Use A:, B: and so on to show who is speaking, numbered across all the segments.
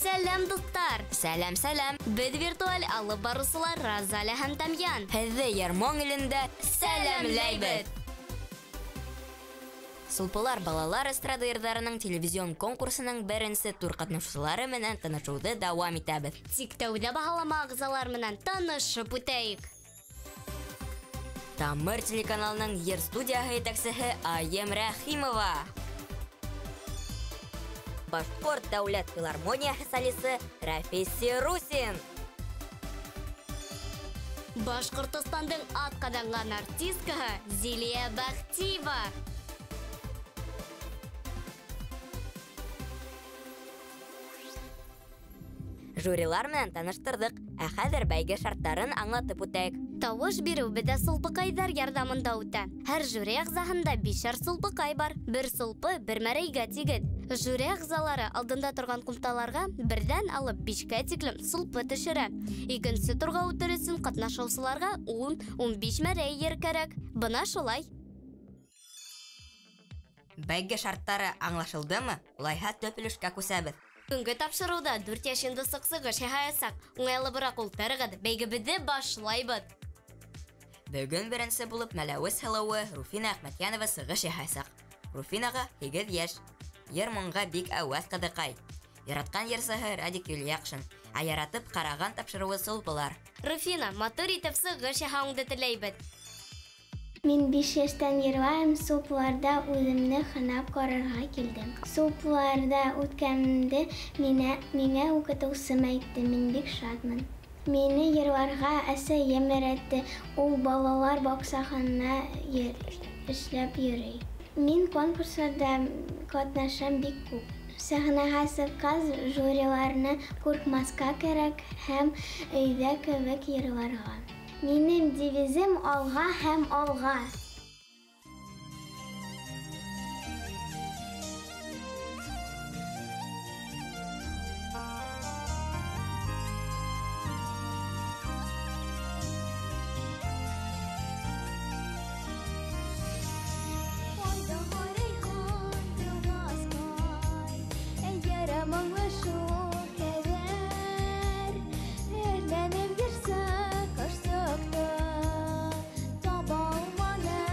A: Сәләм, дуҫтар!
B: Сәләм, сәләм!
A: Беҙ виртуаль алып барыусылар Розалия һәм Тамьян.
B: Һеҙҙе йыр-моң илендә сәләмләйбеҙ! Сулпылар балалар эстрада йырҙарының телевизион конкурсының беренсе тур ҡатнашыусылары менән танышыуҙы дауам итәбеҙ.
A: Тик тәүҙә баһалама ағзалар менән танышып үтәйек.
B: Тамыр телеканалының йыр студияһы етәксеһе Айым Рәхимова. Башҡорт дәүләт филармонияһы солисы Рәфис Сирусин.
A: Башҡортостандың атҡаҙанған артисткаһы Зилиә Бәхтиева.
B: Жюрилар менән таныштырҙыҡ, ә хәҙер бәйге шарттарын аңлатып үтәйек.
A: Тауыш биреү беҙҙә сулпыҡайҙар ярҙамында үтә. Һәр жюри ағзаһында бишәр сулпыҡай бар. Бер сулпы бер мәрәйгә тигеҙ. Жюри ағзалары алдында торған ҡумталарға берҙән алып бишкә тиклем сулпы төшөрә. Икенсе турға үтер өсөн ҡатнашыусыларға 10-15 мәрәй ер кәрәк. Бына шулай.
B: Бәйге шарттары аңлашылдымы? Улайһа төп өлөшкә күсәбеҙ.
A: Көнгө тапшырыуҙа 4 йәшенде сыҡ-сығыш яһаясаҡ. Уңайлыбыраҡ ултырығыҙ, бәйгебеҙҙе башлайбыҙ.
B: Бөгөн беренсе булып Мәләүез һылыуы Руфина Әхмәтйәнова сығыш яһаясаҡ. Руфинаға 8 йәш. Йыр-моңға бик әүәҫ ҡыҙыҡай. Яратҡан йырсыһы Радик Юльяҡшин, ә яратып ҡараған тапшырыуы Сулпылар.
A: Руфина, матур итеп сығыш яһауыңды теләйбеҙ.
C: Мин 5 йәштән йырлайым, Сулпыларҙа үҙемде һынап ҡарарға килдем. Сулпыларҙа үткәнемде миңә уҡытыусым әйтте, мин бик шатмын. Мине йырларға әсәйем өйрәтте, ул балалар баҡсаһында эшләп йөрөй. Мин конкурсларҙа ҡатнашам бик күп. Сәхнәгә сыҡҡас, жюриларны ҡурҡмаҫҡа кәрәк һәм өйҙә кеүек йырларға. Минең девизым алға һәм алға.
D: Таба алманым.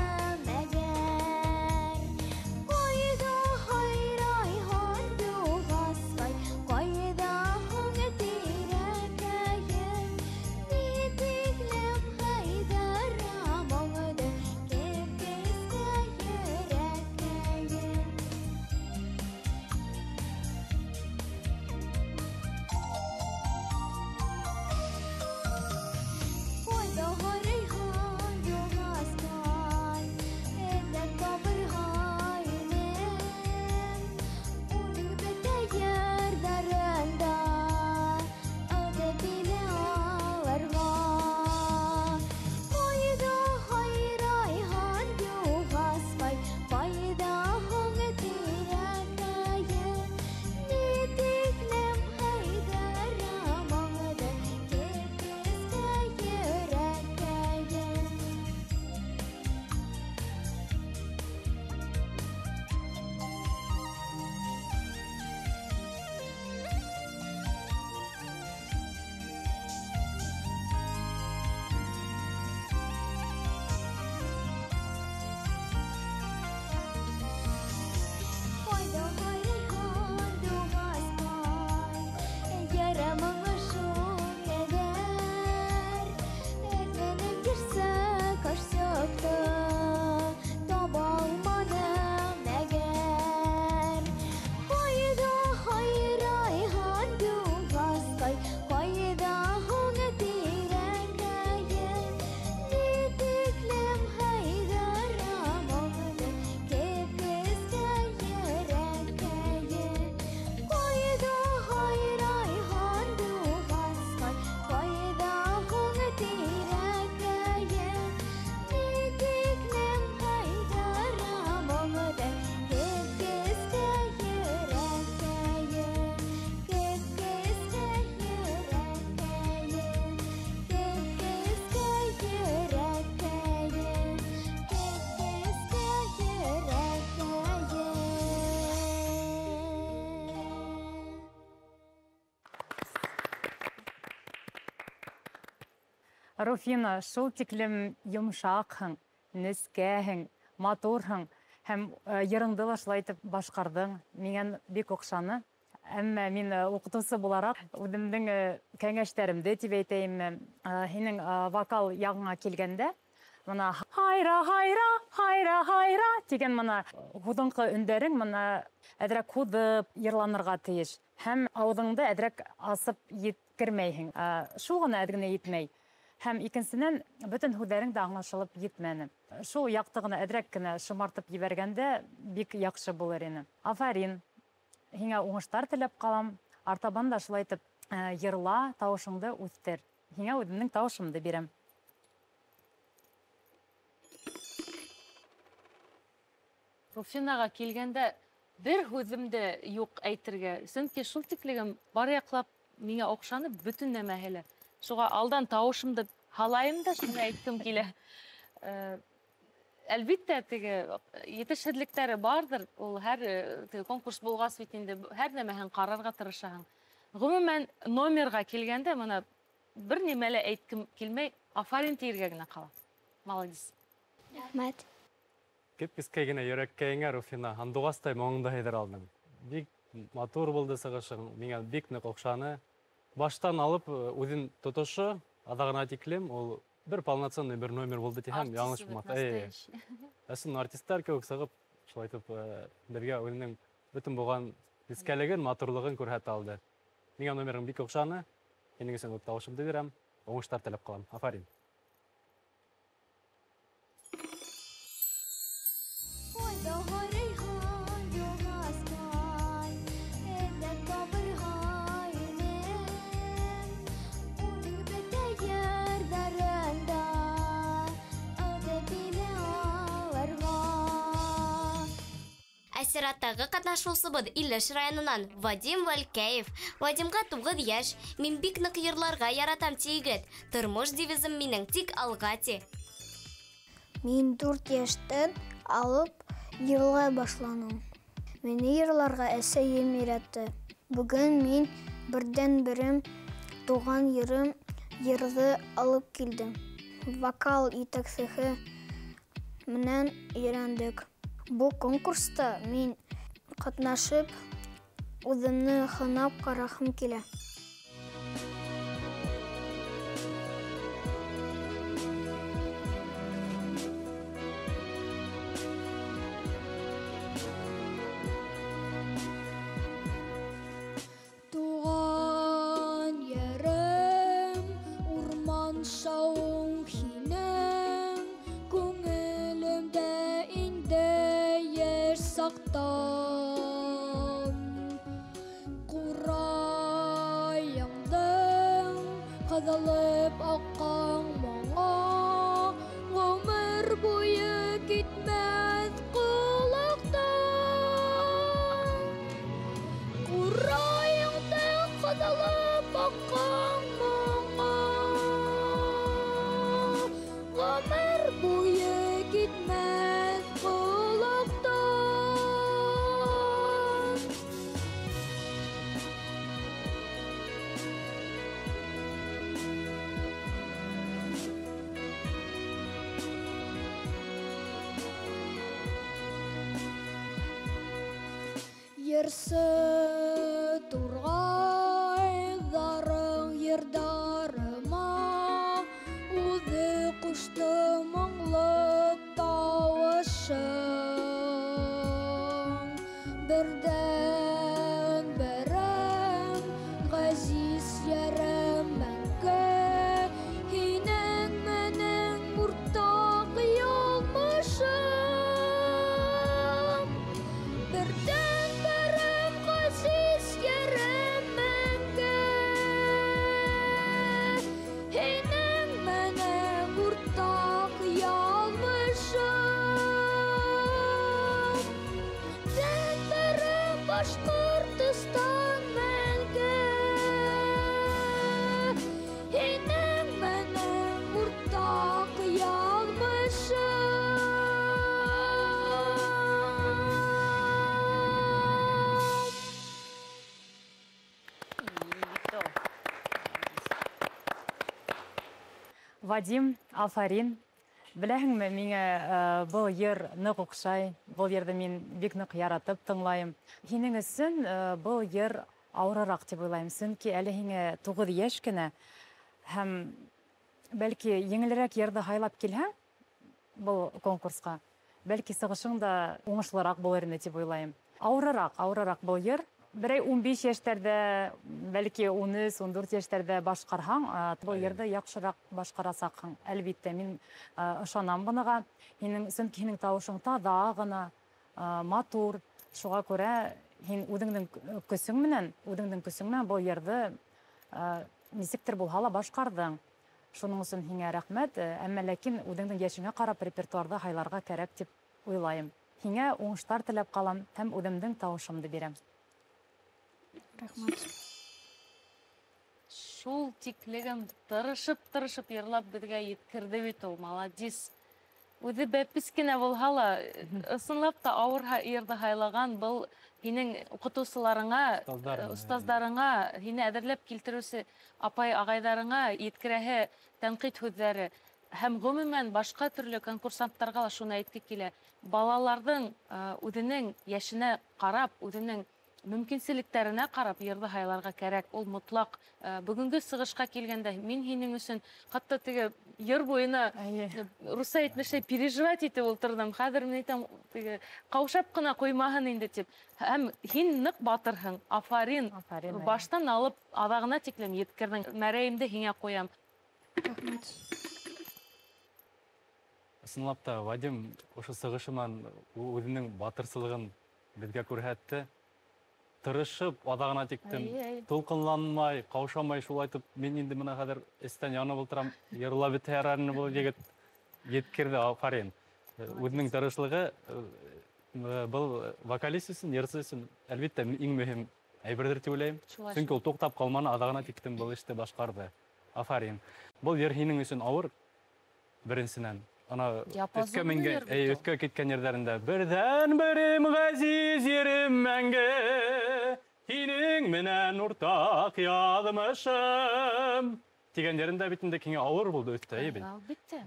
D: Руфина, шул тиклем йомшаҡһың, нескәһең, матурһың һәм йырыңды ла шулай итеп башҡарҙың. Миңә бик оҡшаны. Әммә мин уҡытыусы булараҡ үҙемдең кәңәштәремде тип әйтәйемме, һинең вокал яғыңа килгәндә, мына хайра, хайра, хайра, хайра тигән мына һуҙынҡы өндәрең мына әҙерәк һуҙып йырланырға тейеш. Һәм ауыҙыңды әҙерәк асып еткермәйһең. Шул ғына әҙ генә етмәй. Һәм икенсенән, бөтөн һүҙҙәрең дә аңлашылып етмәне. Шул яҡты ғына әҙерәк кенә шымартып ебәргәндә бик яҡшы булыр ине. Афарин, һиңә уңыштар теләп ҡалам. Артабан да шулай итеп йырла, тауышыңды үҫтер. Һиңә үҙемдең тауышымды бирәм.
E: Руфинаға килгәндә бер һүҙем дә юҡ әйтергә. Сөнки шул тиклегем бар яҡлап миңә оҡшаны бөтөн нәмәһе лә. Шуға алдан тауышымды һалайым да шуны әйткем килә. Әлбиттә, теге етешһеҙлектәре барҙыр. Ул һәр теге конкурс булғас бит инде һәр нәмәһен ҡарарға тырышаһың. Ғөмүмән, номерға килгәндә мына бер нимә лә әйткем килмәй, афарин тиергә генә ҡала. Молодец.
C: Рәхмәт.
F: Кеп-кескәй генә йөрәккәйеңә, Руфина, һандуғастай моңыңды һыйҙыра алдың. Бик матур булды сығышың, миңә бик ныҡ оҡшаны. Баштан алып үҙен тотошо, аҙағына тиклем, ул бер полноценный бер номер булды тиһәм, яңылыш булмаҫ. Ысын артисттар кеүек сығып, шулай итеп беҙгә үҙенең бөтөн булған нескәлеген, матурлығын күрһәтә алды. Миңә номерың бик оҡшаны. Һинең өсөн үҙ тауышымды бирәм. Уңыштар теләп ҡалам. Афарин.
A: Сираттағы ҡатнашыусыбыҙ Илеш районынан Вадим Валькәев. Вадимға 9 йәш. Мин бик ныҡ йырларға яратам, ти егет. Тормош девизым минең тик алға ти.
C: Мин 4 йәштән алып йырлай башланым. Мине йырларға әсәйем өйрәтте. Бөгөн мин берҙән-берем туған йырым йырҙы алып килдем. Вокал етәксеһе менән өйрәндек. Бу конкурста мин ҡатнашып, үҙемде һынап ҡарағым килә. Туған ерем, урман шауың һинең, күңелемдә инде саҡтан. Ҡурайыңдың ҡаҙалып аҡҡан моңо ғүмер буйы китмәҫ ҡолаҡтан. Ҡурайыңдың ҡаҙалып аҡҡан моңо ғүмер буйы китмәҫ ҡолаҡтан. Йырсы турғайҙарың йырҙарыма үҙе ҡушты моңло тауышын. Берҙән-берем ғәзиз йәрем мәңге һинең менең уртаҡ яҙмышым. Берҙән-берем ғәзиз йәрем мәңге һинең менең уртаҡ яҙмышым. Берҙән-берем Башҡортостан мәңге һинең менең уртаҡ яҙмышым.
D: Вадим, афарин. Беләһеңме, миңә был йыр ныҡ оҡшай. Был йырҙы мин бик ныҡ яратып тыңлайым. Һинең өсөн был йыр ауырыраҡ тип уйлайым, сөнки әле һиңә 9 йәш кенә һәм бәлки еңелерәк йырҙы һайлап килһәң был конкурсҡа, бәлки сығышың да уңышлыраҡ булыр ине тип уйлайым. Ауырыраҡ, ауырыраҡ был йыр. Берәй 15 йәштәрҙә, бәлки 13-14 йәштәрҙә башҡарһаң, был йырҙы яҡшыраҡ башҡарасаҡһың. Әлбиттә, мин ышанам быныға. Һинең, сөнки һинең тауышың таҙа ғына, матур. Шуға күрә һин үҙеңдең көсөң менән, был йырҙы нисектер булһа ла башҡарҙың. Шуның өсөн һиңә рәхмәт, әммә ләкин үҙеңдең йәшеңә ҡарап репертуарҙы һайларға кәрәк тип уйлайым. Һиңә уңыштар теләп ҡалам һәм үҙемдең тауышымды бирәм.
C: Рәхмәт.
E: Шул тиклегем тырышып-тырышып йырлап беҙгә еткерҙе бит ул, молодец. Үҙе бәпес кенә булһа ла, ысынлап та ауыр йырҙы һайлаған. Был һинең уҡытыусыларыңа, остаздарыңа, һине әҙерләп килтереүсе апай ағайҙарыңа еткерәһе тәнҡит һүҙҙәре. Һәм ғөмүмән башҡа төрлө конкурсанттарға ла шуны әйтке килә. Балаларҙың үҙенең йәшенә ҡарап, үҙенең мөмкинселектәренә ҡарап йырҙы һайларға кәрәк. Ул мотлаҡ. Бөгөнгө сығышҡа килгәндә мин һинең өсөн хатта теге йыр буйына русса әйтмешләй переживать итеп ултырҙым. Хәҙер мин әйтәм, теге ҡаушап ҡына ҡуймаһын инде тип. Һәм һин ныҡ батырһың. Афарин. Баштан алып аҙағына тиклем еткерҙең. Мәрәйемде һиңә ҡуям.
C: Рәхмәт.
F: Ысынлап та Вадим ошо сығышы менән үҙенең батырсылығын беҙгә күрһәтте. Тырышып аҙағына тиктем, тулҡынланмай, ҡаушамай шулайтып, мин инде бына хәҙер эстән янып ултырам, йырлап бөтә ярар ине был егет еткерҙе, афарин. Үҙенең тырышлығы был вокалист өсөн, йырсы өсөн әлбиттә иң мөһим әйберҙер тип уйлайым. Сөнки ул туҡтап ҡалманы, аҙағына тиктем был эште башҡарҙы. Афарин. Был йыр һинең өсөн ауыр, беренсенән. Ана өҫкә менгән, өҫкә киткән ерҙәрендә берҙән берем ғәзиз ерем мәңге, һинең менән уртаҡ яҙмышым тигән ерендә бит инде һиңә ауыр булды өҫтә, бит.
E: Әлбиттә.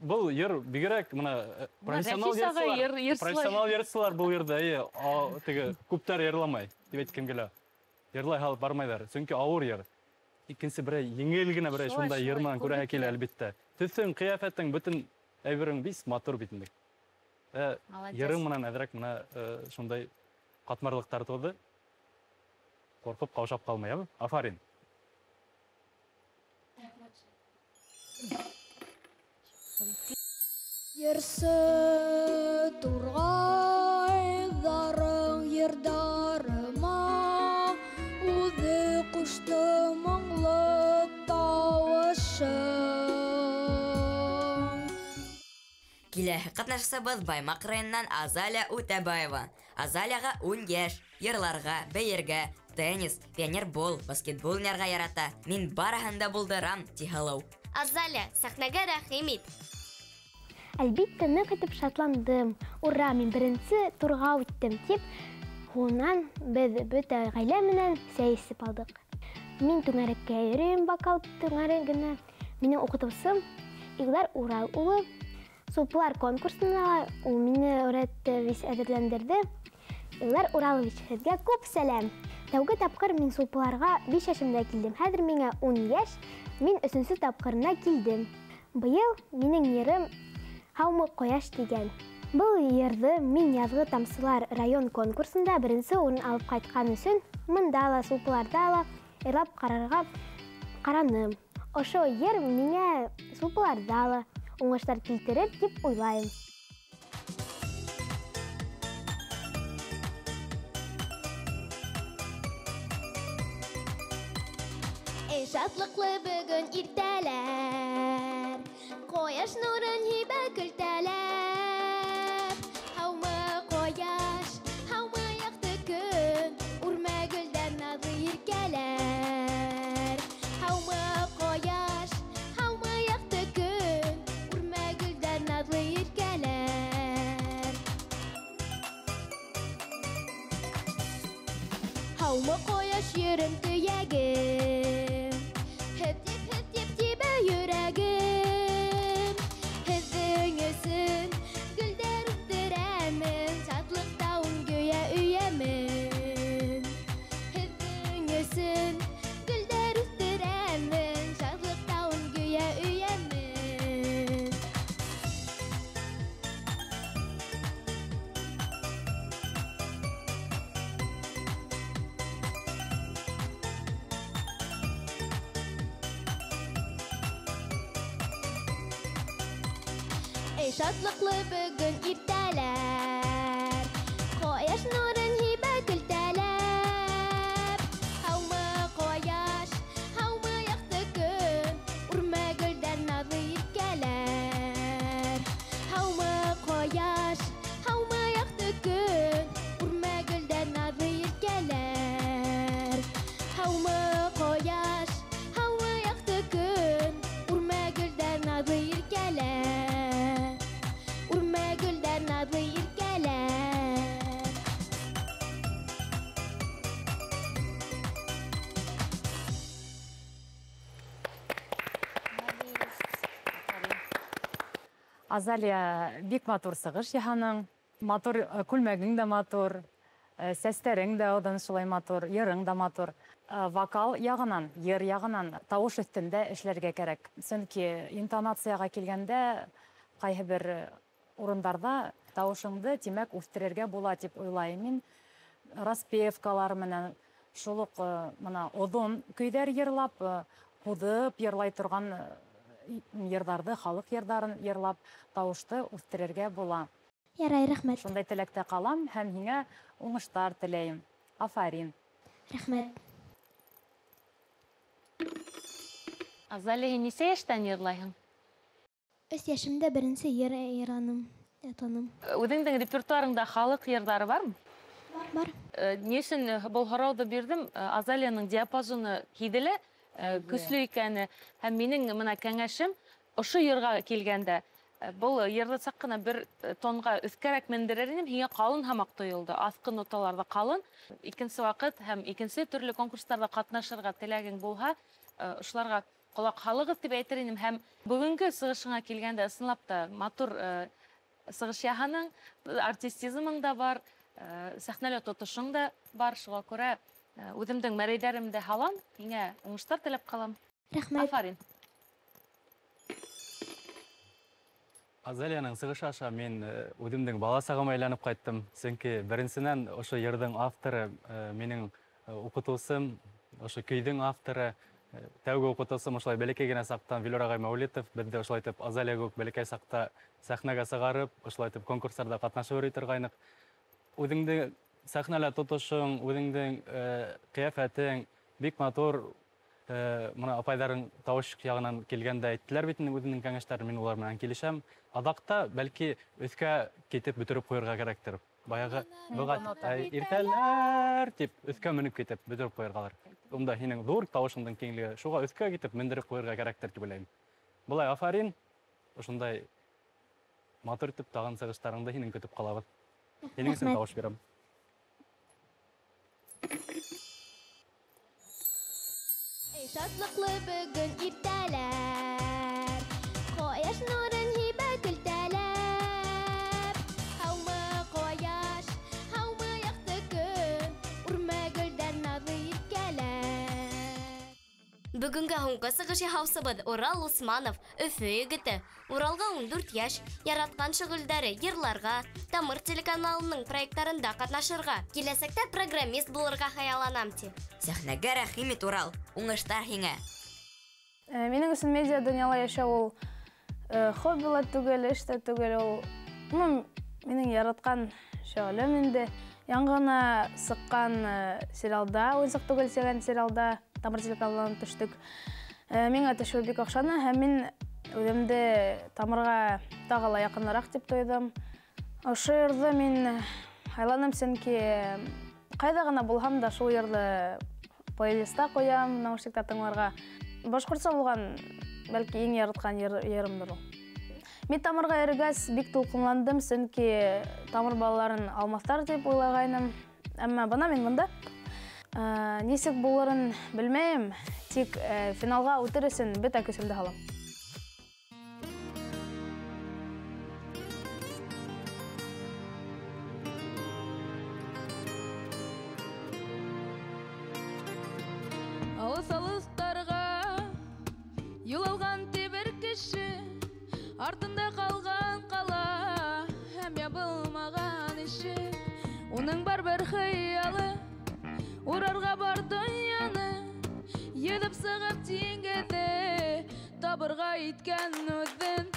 F: Был йыр бигерәк бына профессионал йырсылар был йырҙы, теге күптәр йырламай тип әйткем килә. Йырлай һалып бармайҙар, сөнки ауыр йыр. Икенсе берәй еңел генә берәй шундай йыр менән күрәһе килә әлбиттә. Төҫөң, ҡиәфәтең, бөтөн әйберең бик матур бит инде. Йырың менән әҙерәк менә шундай ҡатмарлыҡтар тыуҙы. Ҡурҡып ҡаушап ҡалмай, әме? Афарин.
C: Йырсы турғайҙарың йырҙарыма үҙе ҡушты моңло тауышын.
B: Киләһе ҡатнашсыбыҙ Баймаҡ районынан Азалия Үтәбаева. Азалияға 10 йәш, йырларға, бейергә, теннис, пионербол, баскетбол уйнарға ярата. Мин барыһын да булдырам, ти һылыу.
A: Азалия, сәхнәгә рәхим ит.
G: Әлбиттә, ныҡ итеп шатландым. Ура, мин беренсе турға үттем тип, һуңынан беҙ бөтә ғаилә менән сәй эсеп алдыҡ. Мин түңәрәккә йөрөйөм, вокал түңәрәгенә. Минең уҡытыусым Илдар Урал улы. Сулпылар конкурсына ул мине өйрәтте, әҙерләндерҙе. Илдар Уралович, һеҙгә күп сәләм. Тәүге тапҡыр мин сулпыларға 5 йәшемдә килдем. Хәҙер миңә 10 йәш, мин 3-нсө тапҡырына килдем. Быйыл минең йырым «Һаумы ҡояш» тигән. Был йырҙы мин яҙғы тамсылар район конкурсында беренсе урын алып ҡайтҡан өсөн мында ла, сулпыларҙа ла йырлап ҡарарға ҡараным. Ошо йыр миңә сулпыларҙа ла уңыштар килтерер тип уйлайым.
A: Эй, шатлыҡлы бөгөн иртәләр, ҡояш нурын һибә көлтәләр. Һаумы ҡояш, һаумы яҡты көн, үрмә гөлдәр наҙлы иркәләр. Һаумы ҡояш, һаумы яҡты көн, үрмә гөлдәр наҙлы иркәләр. Һаумы ҡояш, йөрөм төйәгем, һеҙ тип тибә йөрәгем. Шатлыҡлы бөгөн иртәләр, ҡояш нурын һибә көлтәләп. Һаумы ҡояш, һаумы яҡты көн, үрмә гөлдәр наҙлы иркәләр. Һаумы ҡояш, һаумы яҡты көн, үрмә гөлдәр наҙлы иркәләр. Һаумы ҡояш, һаумы яҡты көн, үрмә гөлдәр наҙлы иркәләр. Үрмә гөлдәр наҙлы иркәләр.
D: Азалия, бик матур сығыш яһаның. Матур күлмәгең дә матур, сәстәрең дә оҙон шулай матур, йырың да матур. Вокал яғынан, йыр яғынан тауыш өҫтөндә эшләргә кәрәк. Сөнки интонацияға килгәндә ҡайһы бер урындарҙа тауышыңды, тимәк, үҫтерергә була тип уйлайым мин. Распевкалар менән шул уҡ мына оҙон көйҙәр йырлап, һуҙып йырлай торған йырҙарҙы, халыҡ йырҙарын йырлап тауышты үҫтерергә була.
G: Ярай, рәхмәт.
D: Шундай теләктә ҡалам һәм һиңә уңыштар теләйем. Афарин.
G: Рәхмәт.
E: Азалия, һин нисә йәштән йырлайһың?
G: 3 йәшемдә беренсе йыр йырланым, ятаным.
E: Үҙеңдең репертуарыңда халыҡ йырҙары бармы?
G: Бар.
E: Ни өсөн был һорауҙы бирҙем? Азалияның диапазоны һиҙелә, көслө икәне. Һәм минең мына кәңәшем ошо йырға килгәндә, был йырҙы саҡ ҡына бер тонға өҫкәрәк мендерер инем, һиңә ҡалын һамаҡ тойолдо. Аҫҡы ноталарҙа ҡалын. Икенсе ваҡыт һәм икенсе төрлө конкурстарҙа ҡатнашырға теләгең булһа, ошоларға ҡолаҡ һалығыҙ тип әйтер инем. Һәм бөгөнгө сығышыңа килгәндә, ысынлап та матур сығыш яһаның, артистизмың да бар, сәхнәлә тотошоң да бар. Шуға күрә үҙемдең мәрәйҙәремде һалам, һиңә уңыштар теләп ҡалам.
G: Рәхмәт.
E: Афарин.
F: Азалияның сығышы аша мин үҙемдең бала сағыма әйләнеп ҡайттым. Сөнки беренсенән ошо йырҙың авторы минең уҡытыусым, ошо көйҙөң авторы, тәүге уҡытыусым ошолай бәләкәй генә саҡтан Вилор ағай Мәүлитов беҙҙе ошолай итеп Азалия кеүек бәләкәй саҡта сәхнәгә сығарып, ошолай итеп конкурстарҙа ҡатнашып йөрөй торғайныҡ. Үҙеңде сәхнәлә тотошоң, үҙеңдең ҡиәфәтең бик матур. Мына апайҙарың тауыш яғынан килгәндә әйттеләр бит инде үҙенең кәңәштәрен, мин улар менән килешәм. Аҙаҡта бәлки өҫкә китеп бөтөрөп ҡуйырға кәрәктер. Баяғы быға иртәләр тип өҫкә менеп китеп бөтөрөп ҡуйырғалыр. Унда һинең ҙур тауышыңдың киңлеге, шуға өҫкә китеп мендереп ҡуйырға кәрәктер тип уйлайым. Былай афарин, ошондай матур итеп тағын сығыштарыңды һинең көтөп ҡалабыҙ. Һинең өсөн тауыш бирәм.
A: Шатлыҡлы бөгөн иртәләр, ҡояш нурын һибә көлтәләп. Һаумы ҡояш, һаумы яҡты көн, үрмә гөлдәр наҙлы иркәләр. Бөгөнгә һуңғы сығыш яһаусыбыҙ Урал Усманов, Өфө егете. Уралға 14 йәш, яратҡан шөғөлдәре йырларға, Тамыр телеканалының проекттарында ҡатнашырға, киләсәктә программист булырға хыялланам ти.
B: Сәхнәгә рәхим ит, Урал, уңыштар һиңә.
H: Минең өсөн медиа донъяла йәшәү ул хобби ла түгел, эш тә түгел, ул минең яратҡан шөғөлөм инде. Яңы ғына сыҡҡан сериалда, уйынсыҡ түгел тигән сериалда Тамыр телеканалынан төштөк. Миңә төшөү бик оҡшаны һәм мин үҙемде Тамырға тағы ла яҡыныраҡ тип тойҙом. Ошо йырҙы мин һайланым, сөнки ҡайҙа ғына булһам да шул йырҙы плейлиста ҡуям, наушникта тыңларға. Башҡортса булған, бәлки, иң яратҡан йырымдыр ул. Мин Тамырға йөрөгәс бик тулҡынландым, сөнки Тамыр балаларын алмаҫтар тип уйлағайным. Әммә бына мин бында. Нисек булырын белмәйем, тик финалға үтер өсөн бөтә көсөмдө һалам.
I: Алыс-алыстарға юл алған бер кеше, артында ҡалған ҡала һәм ябылмаған ишек. Уның бар бер хыялы, урарға бар донъяны, йөҙөп сығып диңгеҙҙе табырға иткән үҙен.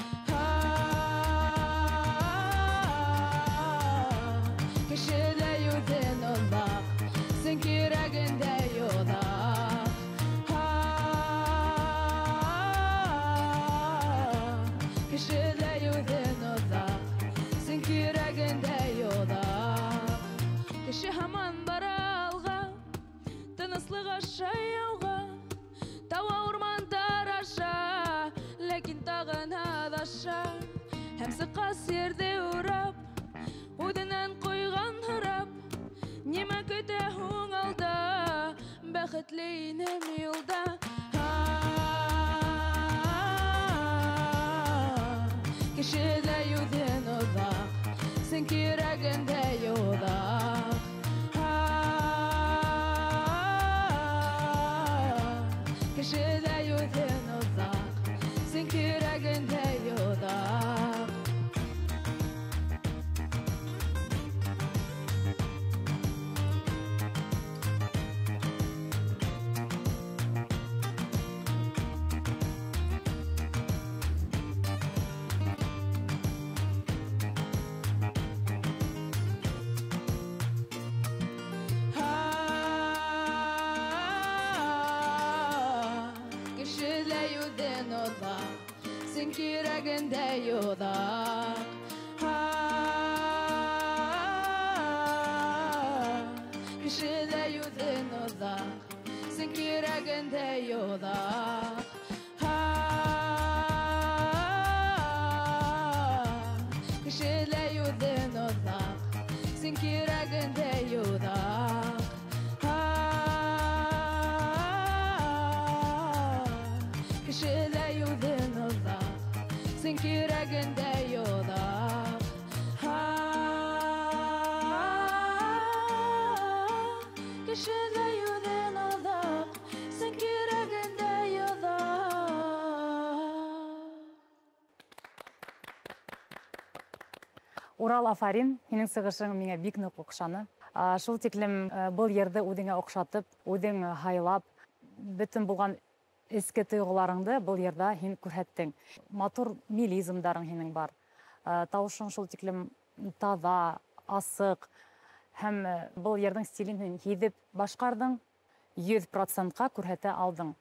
I: ерҙе урап, үҙенән ҡуйған һорап, нимә көтә һуң алда, бәхетле инем юлда. Кеше лә үҙен оҙаҡ, сөнки йөрәгендә йоҙаҡ. Кеше лә үҙен оҙаҡ, сөнки йөрәгендә йоҙаҡ. Сөнки йөрәгендә йоҙаҡ. Кеше лә үҙен оҙаҡ, сөнки йөрәгендә йоҙаҡ. Кеше лә үҙен оҙаҡ, сөнки йөрәгендә йоҙаҡ. Кеше лә үҙен оҙаҡ, сөнки йөрәгендә йоҙаҡ. Кеше лә үҙен оҙаҡ, сөнки йөрәгендә йоҙаҡ.
D: Урал, афарин, һинең сығышың миңә бик ныҡ оҡшаны. Шул тиклем был йырҙы үҙеңә оҡшатып, үҙең һайлап, бөтөн булған эске тойғоларыңды был йырҙа һин күрһәттең. Матур мелизмдарың һинең бар. Тауышың шул тиклем таҙа, асыҡ. Һәм был йырҙың стилен һин һиҙеп башҡарҙың, 100%-ҡа күрһәтә алдың.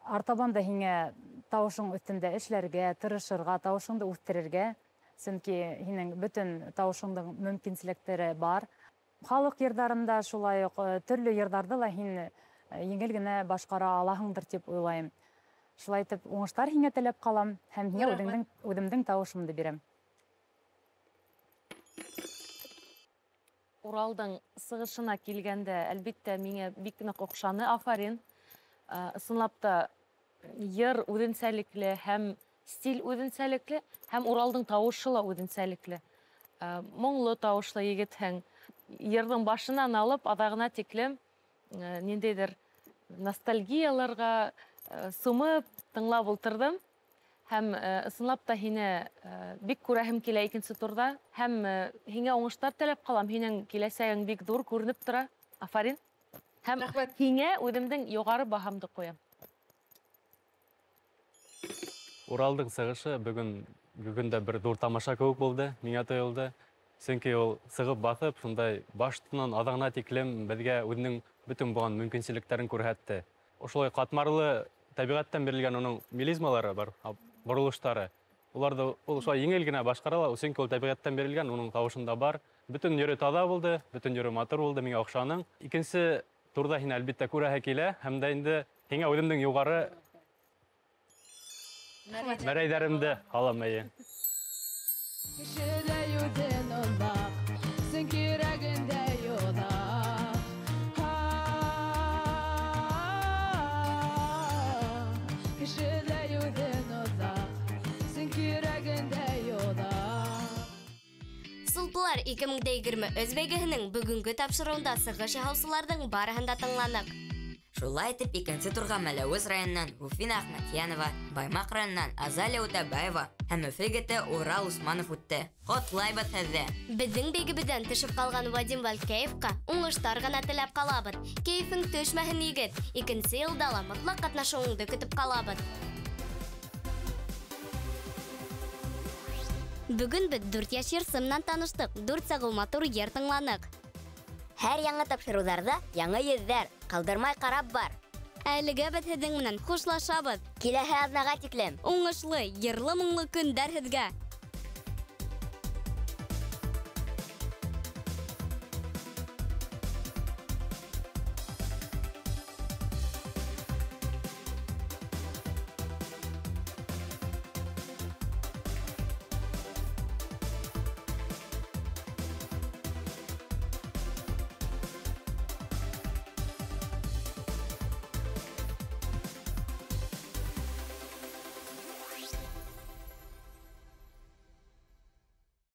D: Артабан да һиңә тауышың өҫтөндә эшләргә, тырышырға, тауышыңды үҫтерергә, сөнки һинең бөтөн тауышыңдың мөмкинселектәре бар. Халыҡ йырҙарында шулай уҡ төрлө йырҙарҙы ла һин еңел генә башҡара алаһыңдыр тип уйлайым. Шулай итеп уңыштар һиңә теләп ҡалам һәм һиңә үҙемдең тауышымды бирәм.
E: Уралдың сығышына килгәндә, әлбиттә, миңә бик ныҡ оҡшаны. Афарин. Ысынлап та йыр үҙенсәлекле һәм стиль үҙенсәлекле, һәм Уралдың тауышы ла үҙенсәлекле. Моңло тауышлы егетһең. Йырҙың башынан алып аҙағына тиклем ниндәйҙер ностальгияларға сумып тыңлап ултырҙым. Һәм ысынлап та һине бик күрәһем килә икенсе турҙа. Һәм һиңә уңыштар теләп ҡалам. Һинең киләсәгең бик ҙур күренеп тора. Афарин. Һәм һиңә үҙемдең юғары баһамды ҡуям.
F: Уралдың сығышы бөгөн дә бер ҙур тамаша кеүек булды, миңә тойолдо. Сөнки ул сығып баҫып, шундай баштан аҙағына тиклем беҙгә үҙенең бөтөн булған мөмкинселектәрен күрһәтте. Ошолай ҡатмарлы тәбиғәттән бирелгән уның мелизмалары бар, боролоштары. Уларҙы ул шулай еңел генә башҡара ала, сөнки ул тәбиғәттән бирелгән, уның тауышында бар. Бөтөн ере таҙа булды, бөтөн ере матур булды, миңә оҡшаның. Икенсе турҙа һине әлбиттә күрәһе килә, һәм дә инде һиңә үҙемдең юғары мәрәйҙәремде һалам, эйе.
I: Кеше лә үҙен оҙаҡ, сөнки йөрәгендә йоҙаҡ. Кеше лә үҙен оҙаҡ, сөнки йөрәгендә йоҙаҡ.
A: Сулпылар 2023 бәйгеһенең бөгөнгө тапшырыуында сығыш яһаусыларҙың барыһын да тыңланыҡ.
B: Шулай итеп икенсе турға Мәләүез районынан Руфина Әхмәтйәнова, Баймаҡ районынан Азалия Үтәбаева һәм Өфө егете Урал Усманов үтте. Ҡотлайбыҙ һеҙҙе!
A: Беҙҙең бәйгебеҙҙән төшөп ҡалған Вадим Валькеевҡа уңыштар ғына теләп ҡалабыҙ. Кәйефең төшмәһен, егет. Икенсе йылда ла мотлаҡ ҡатнашыуыңды көтөп ҡалабыҙ. Бөгөн беҙ 4 йәш йырсы менән таныштыҡ, 4 сағыу матур йыр тыңланыҡ.
B: Һәр яңы тапшырыуҙарҙа яңы йөҙҙәр, ҡалдырмай ҡарап бар.
A: Әлегә беҙ һеҙҙең менән хушлашабыҙ.
B: Киләһе аҙнаға тиклем.
A: Уңышлы, йырлы-моңло көндәр һеҙгә.